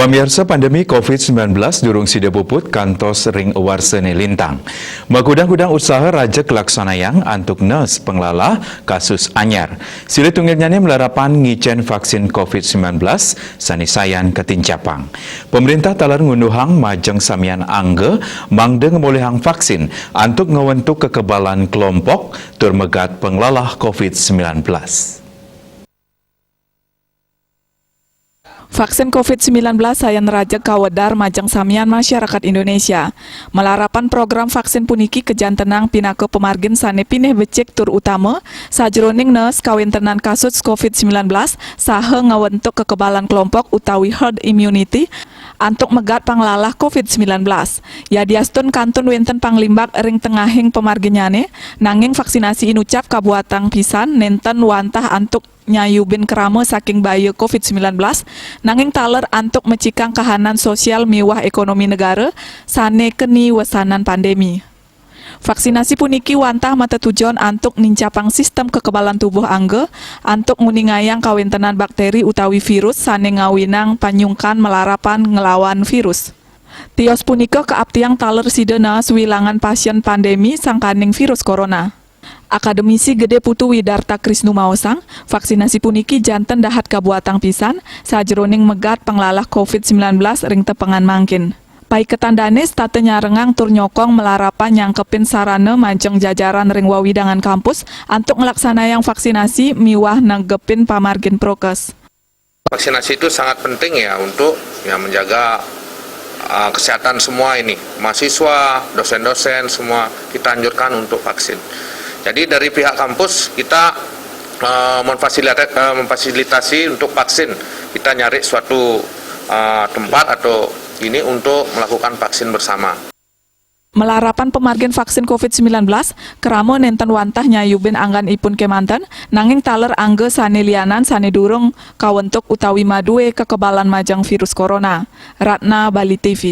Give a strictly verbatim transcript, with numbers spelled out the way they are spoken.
Pamiarsa, pandemi covid sembilan belas durung sida puput kantos ring warsane lintang. Magudang-gudang usaha raja kalaksanayang antuk nes panglalah kasus anyar. Sida tunggilnyane malarapan ngicen vaksin covid sembilan belas sane sayan katincapang. Pemerintah taler ngunduhang majeng samian angga mangda ngamolihang vaksin antuk ngwentuk kekebalan kelompok tur megat panglalah covid sembilan belas. Vaksin covid sembilan belas sayan raja kawedar majeng samian masyarakat Indonesia. Malarapan program vaksin puniki kajantenang pinaka pamargin sane pinih becik tur utama, sajeroning nes kawentenan kasus covid sembilan belas saha ngawentuk kekebalan kelompok utawi herd immunity antuk megat panglalah covid sembilan belas. Yadiastun kantun wenten panglimbak ring tengahing pamarginnyane, nanging vaksinasi inucap kabuatang pisan nenten wantah antuk nyayubin krama saking baya covid sembilan belas, nanging taler antuk mecikang kahanan sosial miwah ekonomi negara sane keni wesanan pandemi. Vaksinasi puniki wantah matetujon antuk nincapang sistem kekebalan tubuh angga, antuk nguningayang kawentenan bakteri utawi virus sane ngawinang panyungkan malarapan nglawan virus. Tios punika kaaptiang taler sida naas wilangan pasien pandemi sangkaning virus corona. Akademisi Gede Putu Widarta Krisnu maosang, vaksinasi puniki janten dahat kabuatang pisan sajeroning megat panglalah covid sembilan belas ring tepengan mangkin. Paiketan dane setata nyarengang tur nyokong malarapan nyangkepin sarana majeng jajaran ring wewidangan kampus antuk nglaksanayang vaksinasi miwah negepin pamargin prokes. Vaksinasi itu sangat penting ya untuk ya menjaga uh, kesehatan semua ini, mahasiswa, dosen-dosen, semua kita anjurkan untuk vaksin. Jadi dari pihak kampus kita uh, memfasilitasi, uh, memfasilitasi untuk vaksin. Kita nyari suatu uh, tempat atau ini untuk melakukan vaksin bersama. Malarapan pamargin vaksin covid sembilan belas, krama nenten wantah nyayubin anggan ipun kemanten, nanging taler angga sane lianan sane durung kawentuk utawi madue kekebalan majeng virus corona. Ratna, Bali T V.